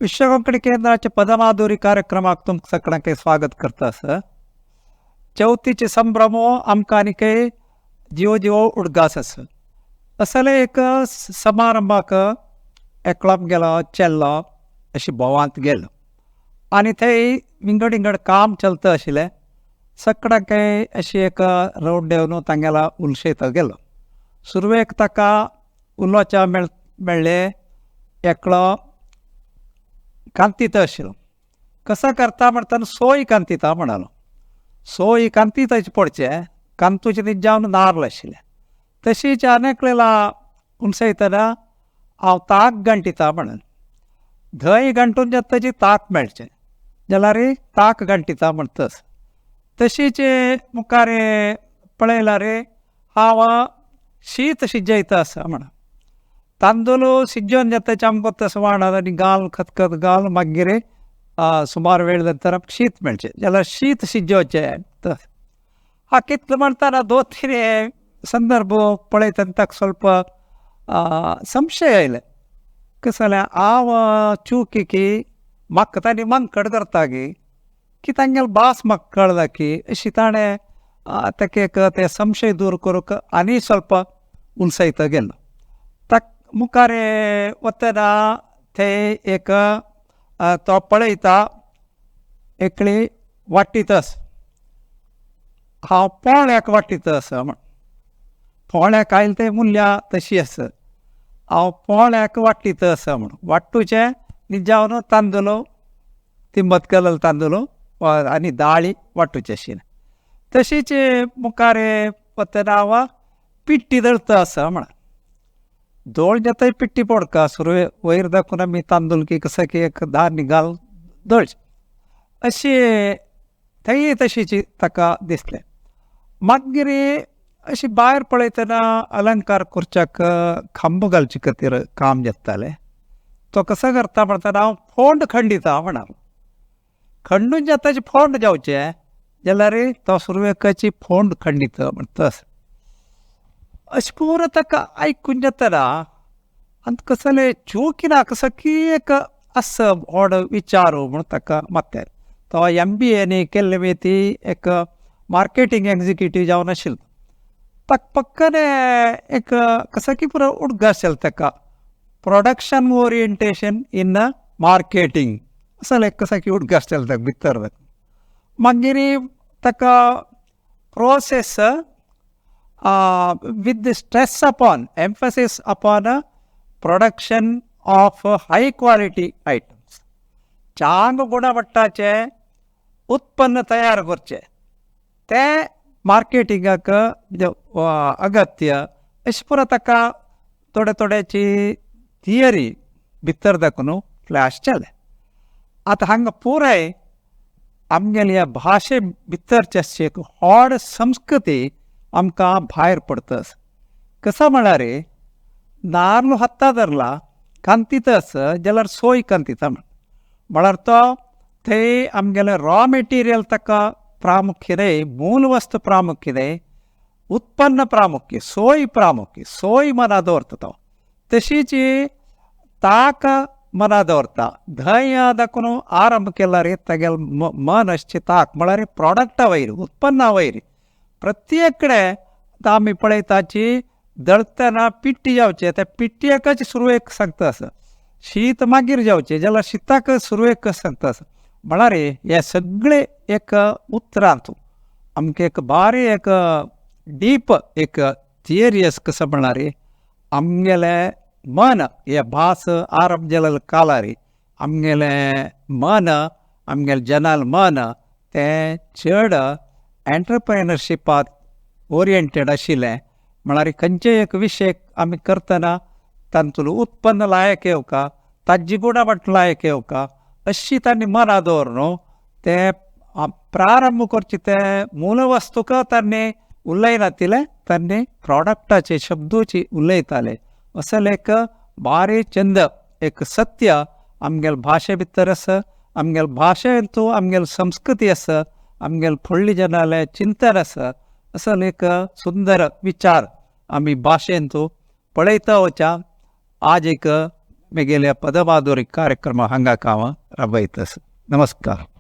विश्व कोंकणी केंद्राचे पदमाधुरी कार्यक्रमाक तुमकां सगळ्यांक स्वागत करता आसा. चवथीचे संभ्रमो आमकां आनीकय जिवो जिवो उडगास आसा. असले एक समारंभाक एकलो आमगेलो चेडो अशी भोंवांत गेलो आनी थंय विंगड विंगड काम चलता आशिल्लें. सगळ्यांक अशी एक रावंड येवन तांगेलो उलशेत गेलो. सुरवेक ताका उलोवच्या मेळ्ळें एकलो कांतीत आशिल्लो. कसो करता म्हणटना सोय कांतिता म्हणालो. सोय कांतिताचे पडचें कांतूचे ती जावन नार्ल आशिल्लें. तशीच आनी एकल्याला उलसयतना हांव ताक गांठिता म्हणून धंय गांठून जाता ताक मेळचें जाल्यार ताक गांठिता म्हणटस. तशीच मुखार पळयल्यार हांव शीत शिजयता आसा म्हणून तांदूळ शिजोवन जाता आमकां तसो वाणार आनी घाल खतखत घाल मागीर सुमार वेळ नंतर आमकां शीत मेळचें जाल्यार शीत शिजोवचें. तर हा कितलो म्हणटना दोन तीन संदर्भ पळयतना ताका ಸ್ವಲ್ಪ संशय आयले. कशें जालें, हांव चूक की म्हाका तांणी मंकड करता की की तांगेलो भास म्हाका कळना की अशी ताणें ताका एक ते संशय दूर करूंक आनी ಸ್ವಲ್ಪ उलसयत गेलो. ताका मुखार वतना थंय एक तो पळयता एकली वाटीत आसा. हांव पोळ्याक वाटीत आसा म्हण पोळ्याक आयलें तें मुल्या तशी आसा. हांव पोळ्याक वाटीत आसा म्हणून वाटूचें निजावन तांदूळ तिंबत केलेलो तांदूळ आनी दाळी वाटूचे आशिल्लें. तशीच मुखार वतना हांव पिट्टी दळता आसा म्हणून दोळ जाता पिट्टी पडका सुरवे वयर दाखोवन आमी तांदूळ की कसो की एक धान्य घाल दळचें अशें थंय तशीच ताका दिसलें. मागीर अशी भायर पळयतना अलंकार करच्याक खांबो घालचे खातीर काम जातालें. तो कसो करता म्हणटना हांव फोंड खंडिता म्हणा खंडून जाता फोंड जावचें जाल्यार तो सुरवेकाची फोंड खंडिता म्हणटा. अशें पुरो ताका आयकून जातना आनी कसलें चूक ना कसो की एक आसा व्हड विचार म्हूण ताका मात्यार तो एमबीए केल्ले ती एक मार्केटींग एग्जिक्युटीव जावन आशिल्लो. ताका पक्कने एक कसो की पुरो उडगास जालो ताका प्रोडक्शन ओरिएंटेशन इन मार्केटींग असो एक कसो की उडगास जालो ताका भितर. मागीर ताका process with the stress upon emphasis upon production of high quality items, चांग गुणमट्टाचे उत्पन्न तयार करचें तें मार्केटिंगाक अगत्य अशें पुरो ताका थोडे थोड्याची थियरी भितर दाखोवन फ्लॅश जालें. आतां हांगा पुराय आमगेल्या ह्या भाशे भितरचे अशी एक व्हड संस्कृती आमकां भायर पडटा. कसो म्हळ्यार नार्ल हाता धरला कांतीत आसा जाल्यार सोय कांतिता म्हण म्हळ्यार तो थंय आमगेलें रॉ मटेरियल ताका प्रामुख्य न्हय, मूल वस्तू प्रामुख्य न्हय, उत्पन्न प्रामुख्य, सोय प्रामुख्य, सोय मना दवरता तो. तशीच ताक मना दवरता धंय दाखोवन आरंभ केल्यार तागेलें मन आसचें ताक म्हळ्यार प्रोडक्टा वयर उत्पन्ना वयर. प्रत्येक कडेन आतां आमी पळयताची दळतना पिट्टी जावचें त्या पिट्टयेकच सुरवेक सांगता आसा. शीत मागीर जावचें जाल्यार शिताक सुरवेक सांगता आसा. म्हळ्यार हे सगळे एक उतरांत आमकां एक बारी एक डीप एक थियरी आसा. कसो म्हळ्यार आमगेलें मन हे भास आरंभ जालेले काळार आमगेलें मन आमगेलें जनाल मन तें चड एंटरप्रेनरशिपाक ओरिएंटेड आशिल्लें. म्हळ्यार खंयचेय एक विशय आमी करतना तातूंतलो उत्पन्न लायक येवका, ताजी गुणवट लायक येवका अशी तांणी मना दवर न्हू ते प्रारंभ करचे ते मूल वस्तूक तांणी उलयनातिले तांणी प्रोडक्टाचे शब्दूची उलयताले. असले एक बारी चंद एक सत्य आमगेले भाशे भितर आसा. आमगेले भाशेंतू आमगेली संस्कृती आसा, आमगेले फुडले जनाले चिंतन आसा. असो एक सुंदर विचार आमी भाशेंतू पळयता वच्या. आज एक मेगेल्या पदमाधुरी कार्यक्रम हांगा हांव राबयतस. नमस्कार.